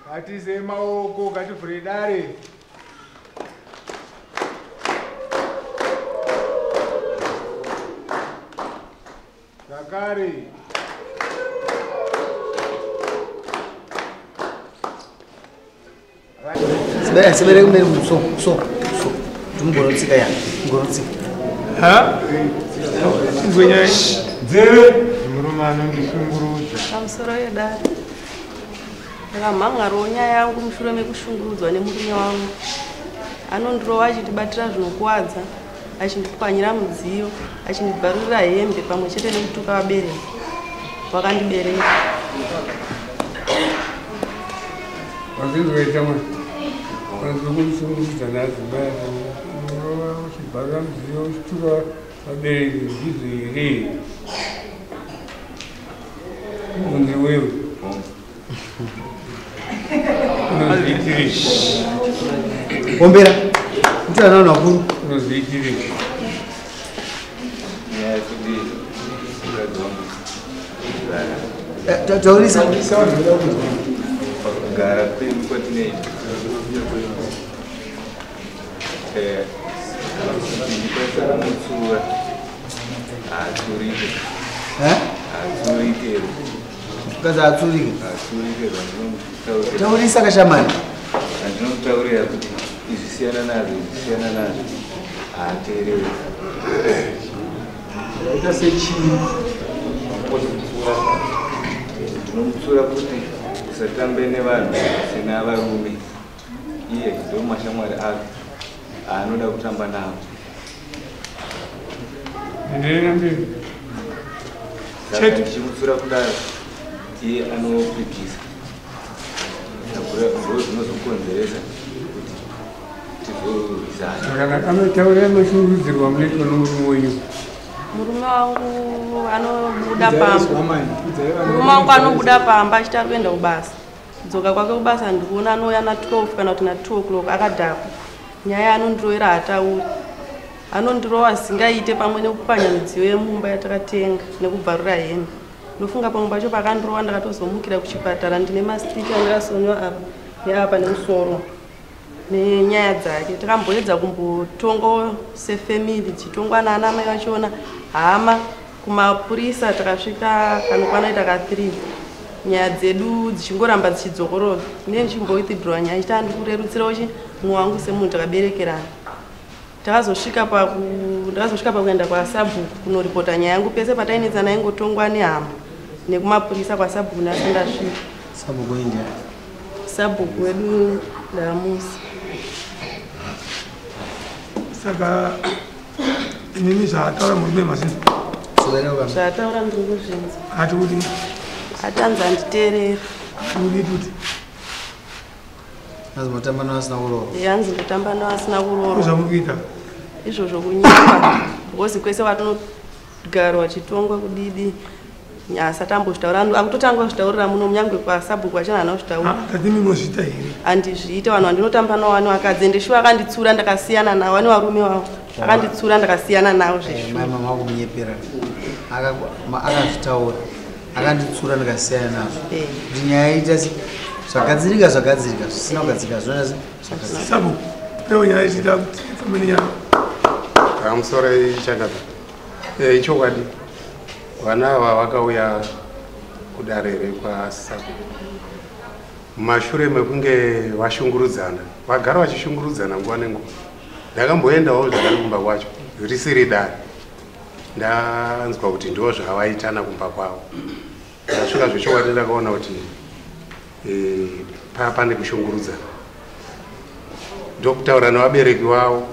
Ngatiise maoko, ngativhure dare. Zvakare. Sibere, sibere kumberi so, so, so. Timugorotsika ya, mugorotsika. Ha? Ngwenyai. Nzeve. Murume anondishungurudza. Pamusoro yedare. Ndakamhan'arawo nyaya yangu mushure mekushungurudzwa nemurume wangu. Anondirova achitibatira zvinokuwadza, achindipwanyira mudziyo, achindibvarurira hembe pamwe chete nekutuka vabereki vakandibereka. Wazvinzwaita mwana. Wanzwa kundishungurudza nhasi maya urova uchibvarura mudziyo uchituka vabereki ndizvo here? Unzi wewe. Unozviitirei? Ombera. Mutana navanhu vakuru. Unozviitirei? Nyaya yekuti mukadzi wangu Taurisa. Pakugara kwedu kwatinoita ndikwanisa kumutsiura haatsurike. Haatsurike. Mukadzi haatsurike. Haatsurike zvandinotaurira. Taurisa kashamani. Zvandinotaurira kuti izvi siyana nazvo, izvi siyana nazvo, haateereri. Zvaita sechii? Ndinomutsiura kuti usatambe nevanhu vasina varume. Iye ndo mashamwari ake aanoda kutamba navo. Enderera mberi. Saka ndichimutsiura kudaro iye anopikisa. Ndo zvinozokonzeresa kuti tizorwisana. Zvakanaka, anotaurira mashungurudzirwo amunoitwa nomurume wenyu. Murume wangu anobuda pamba. Murume wangu anobuda pamba achiti ari kuenda kubasa. Kudzoka kwake kubasa ndikuona anouya na 12 kana kuti na 2 o'clock akadhakwa. Nyaya anondirovera haatauri. Anondirova zvisingaite pamwe nekupwanya midziyo yemumba yatakatenga nekubvarura hembe. Ndofunga pamwe pacho pakandirova ndakatozomukira kuchipatara ndine masitiki andakasonwa apa neapa nemusoro nenyaya dzake. Takamboedza kumbotonga sefamily tichitongwa naana mai vachona hama kumapurisa takasvika kanokwana kuita ka 3 nyaya dzedu dzichingoramba dzichidzokorora. Ndine ndichimbowithdrawa nyaya ichiti andikurerutsirawo chi mumwe wangu semunhu takaberekerana. Takazosvika paku ndakazosvika pakuenda kwasabhuku kunoripota nyaya yangu pese patainetsana ingotongwa nehama nekumapurisa kwasabhuku ndasati ndasvika. Sabhuku india. Sabhuku wedu ndamusi. Saka inini zvaataura murume mazvinzwa. Zvaataura ndiri kuzvinzwa. Ati kuti atanzi anditeerera. Kuti kuti Hanzi motamba navasina kuroorwa. Hanzi ndotamba navasina kuroorwa. Zvamuri kuita. Izvozvo kunyepa. Because kwese kwatinogarwa chitongwa kudidi asati ambozvitaura akutotanga kuzvitaurira muno munyangwe kwasabhuku vachana haana kuzvitaura. Tati munozviita here? Handizviite, vanhu vandinotamba navo vane vakadzi ende shuwa akanditsura ndakasiyana navo, vane varume vavo akanditsura ndakasiyana navo zveshuwa. Mai mama kumunyepera akazvitaura akanditsura ndikasiyana nazvo. Kuti nyaya ita se zvagadzirika zvagadzirika zvisina kugadzirika zvona se zvagadzirika. Sabhuku pewo nyaya ichiita kuti ifambe nenyaya. Pamusoro ichakata. Ichokwadi. Vana ava vakauya kudare rekwaSabhuku. Mumashure mekunge vashungurudzana, vagara vachishungurudzana nguva nenguva. Ndakamboendawo zvakare kumba kwacho risiri dare, ndanzwa kuti ndo zvavaitana kumba kwavo. Ndasvika zvechokwadi ndakaona kuti pane kushungurudzana. Ndokutaura nevabereki vavo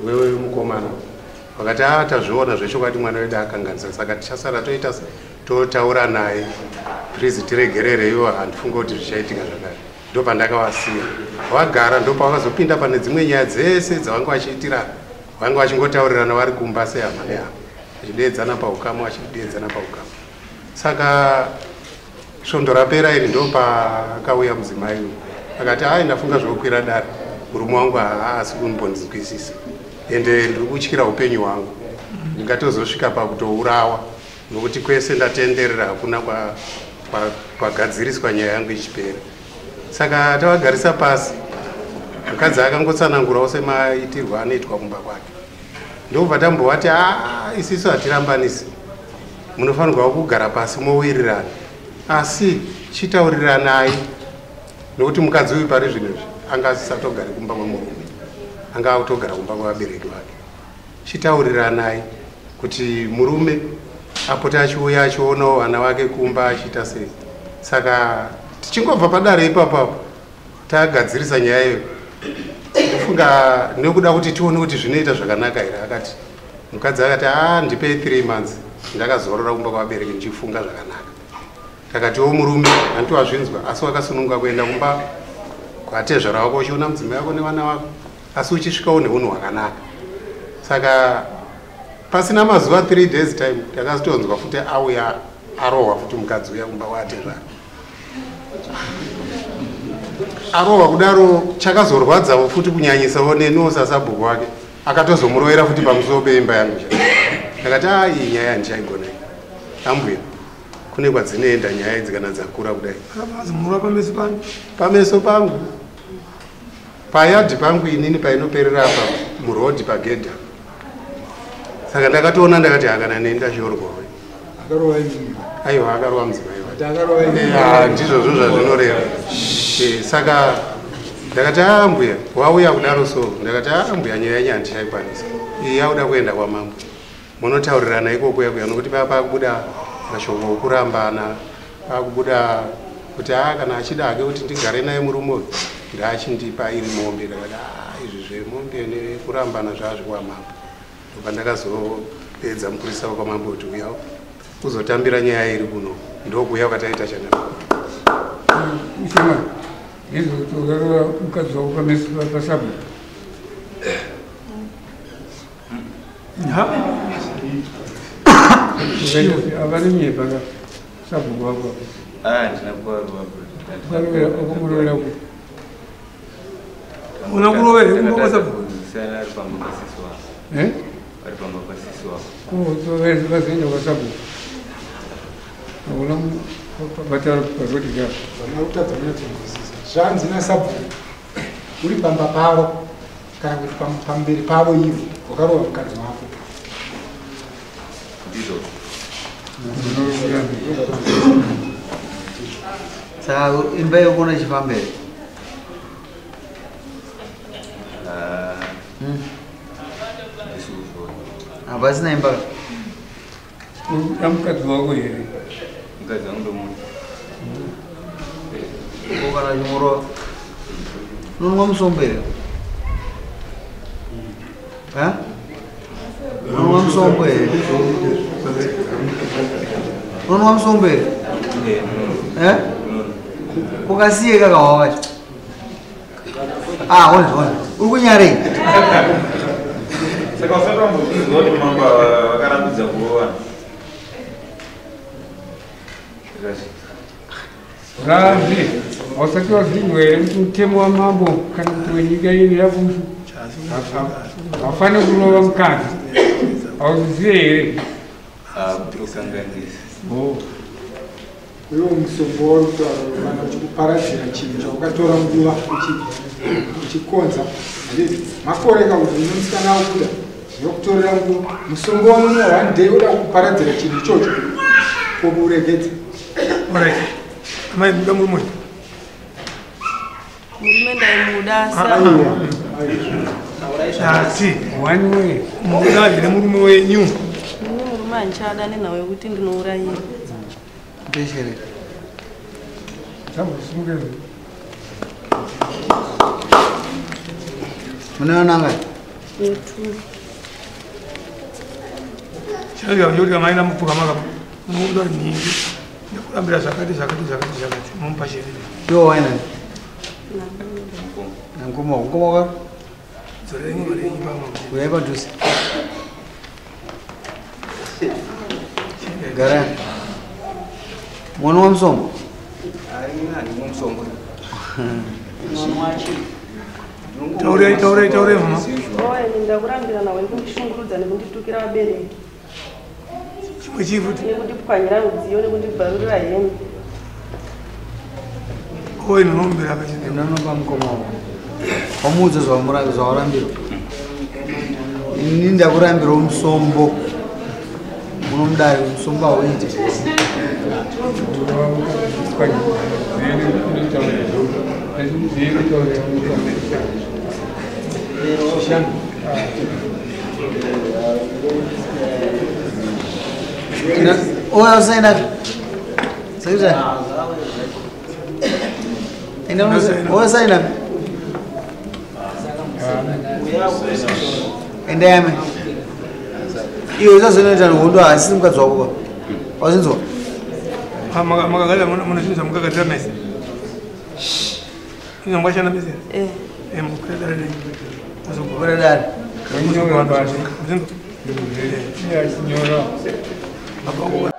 wewe mukomana, vakati a tazviona zvechokwadi mwana wedu akanganisa, saka tichasara toita totaura naye, please tiregerereiwo, handifunge kuti zvichaitika zvakare. Ndopandakavasiya vagara, ndopavakazopinda pane dzimwe nyaya dzese dzavanga vachiitira, vanga vachingotaurirana vari kumba sehama nehama, vachideedzana paukama, vachideedzana paukama. Saka svondo rapera iri ndopakauya mudzimai uyu akati ai ndafunga zvokukwira dare, murume wangu haasi kumbondinzwisisa ende ndiri kutyira upenyu hwangu, ndingatozosvika pakutourawa nokuti kwese ndatenderera hakuna kwagadziriswa nyaya yangu ichipera. Saka tavagarisa pasi, mukadzi akangotsanangurawo semaitirwo anoitwa kumba kwake. Ndobva tambovati a isisu hatirambanisi, munofanirwa kugara pasi mowirirana, asi chitauriranai nokuti mukadzi uyu pari zvino izvi anga asisatogari kumba kwemurume, anga akutogara kumba kwevabereki vake. Chitauriranai kuti murume apote achiuya achionawo vana vake kumba achiita sei. Saka tichingobva padare ipapo tagadzirisa nyaya iyo, ndofunga nekuda kuti tione kuti zvinoita zvakanaka here. Akati mukadzi akati a ndipei 3 months, ndakazorora kumba kwavabereki ndichifunga zvakanaka. Takatiwo murume handiti wazvinzwa, asi wakasununguka kuenda kumba kwatezvara wako uchiona mudzimai wako nevana vako, asi uchisvikawo neunhu hwakanaka. Saka pasina mazuva 3 days time takazotonzwa futi auya arohwa futi mukadzi uya kumba kwatezvara. Arohwa kudaro chakazorwadzawo futi kunyanyisawo neniwo sasabhuku wake, akatozomurovera futi pamusoro peimba yangu. Ndakati a iyi nyaya handichaigona iyi, ambuya kune kwadzinoenda nyaya idzi kana dzakura kudai. Azomurova pameso pangu, pameso pangu payadhi pangu inini painoperera apa murodhi pagedha. Saka ndakatoona ndakati hakana neni ndashorwawo. Aiwa akarova mudzimai wake, ndizvozvo zvazvinoreva. Saka ndakati a mbuya wauya kudaro so, ndakati a mbuya nyaya yenyu handichaikwanisa iyi, yauda kuenda kwamambo munotaurirana ikoko yakuya, nokuti paa pakubuda mashoko okurambana, pakubuda kuti a kana achida hake kuti ndigare naye murume uyu ngaachindipa iri mombe. Ndakati a izvi zvemombe nekurambana zvazvikwamambo. Ndopandakazopedza mupurisa wekwamambo kuti uya kuzotambira nyaya iri kuno, ndokuuya kwataita chanaka. Ishema ndizvo kuti ukarova mukadzi wako pameso pasabhuku? Havane nyepa ka sabhuku wako? Handina kuvarova. Wakamurovera ku Una kurova here kumba kwasabhuku? Siyana ari pamba pasisi wako. Ari pamba pasisi wako. Vazoenda kwasabhuku hakuna vataura parodi ka Vana kutadza kunyatsonzwisisa zvanzi nasabhuku uri pamba pavo kana kuti pamberi pavo ivo wakarova mukadzi wako. Ndizvo. Saka imba yekuona ichifamba here? Ndisuzvo. Hapasina imba. Uda mukadzi wako here? Mukadzi wangu ndomuda. Ko kana chimurova unonwa musombo here? Unonwa musombo here? Unonwa musombo here? Ukasiye kakawa wacho. Ah, ona ona. Uri kunyarei? Saka usati wambozvinzwa kuti mambo vakarambidza kurovana? Razi, hausati wazvinzwa here kuti mutemo wamambo kana kuti wenyika ino yakuti haufaniri kurova mukadzi? Hauzvizive here? Kutokanganisa. Iwo musombo wauri kutaura kana uchikuparadzira chinhu chaukatora nguva uchikonza, handiti makore kakuti une musikana akuda zvinokutorera nguva, musombo wanomwa one day uda kuparadzira chinhu ichocho kokuregedza. Alright. Amai muda murume. Murume ndaimuda Ati One way. muda here murume wenyu. Ini murume handichada nenhau yekuti ndinourayiwa. Ndeshere. Tambosimuka. Munoona Netu. Chinoita kuti kamaina mupfuka maka muda nyingi. Ndakurambira zvakati zvakati zvakati zvakati mumupa chiri. Iwo waina. Nankuma, nkuma kwa. Dzorei mari yenyu pamwe. Uyai padhuze. Gara. Mwana wa musombo. Musombo. Taurai taurai taurai mama. Oye, ndakurambira nawe nekundishungurudza nekunditukira vabereki. Chimwe chii futi? Nekundipwanyira mudziyo nekundibvarurira hembe. Oye ndinomumbira pachine. Ndinonopa mukoma wako. Wamuudza zvawarambirwa. Ini ndakurambirawo musombo. Munomudai musombo hauite. Oya usaenda. Secretary. Enda oya usaenda. Enda yame. Iwe usazonoita hondo asi mukadzi wako pa. Wazinzwa? Makagadzira mune zvinhu zvamukagadzira mese. Izvo mwashanda mese. Eh. Eh mukwira dare renyu. Mukwira dare. Nyora basi. Muzinzwa? Iya, sinyora. Baba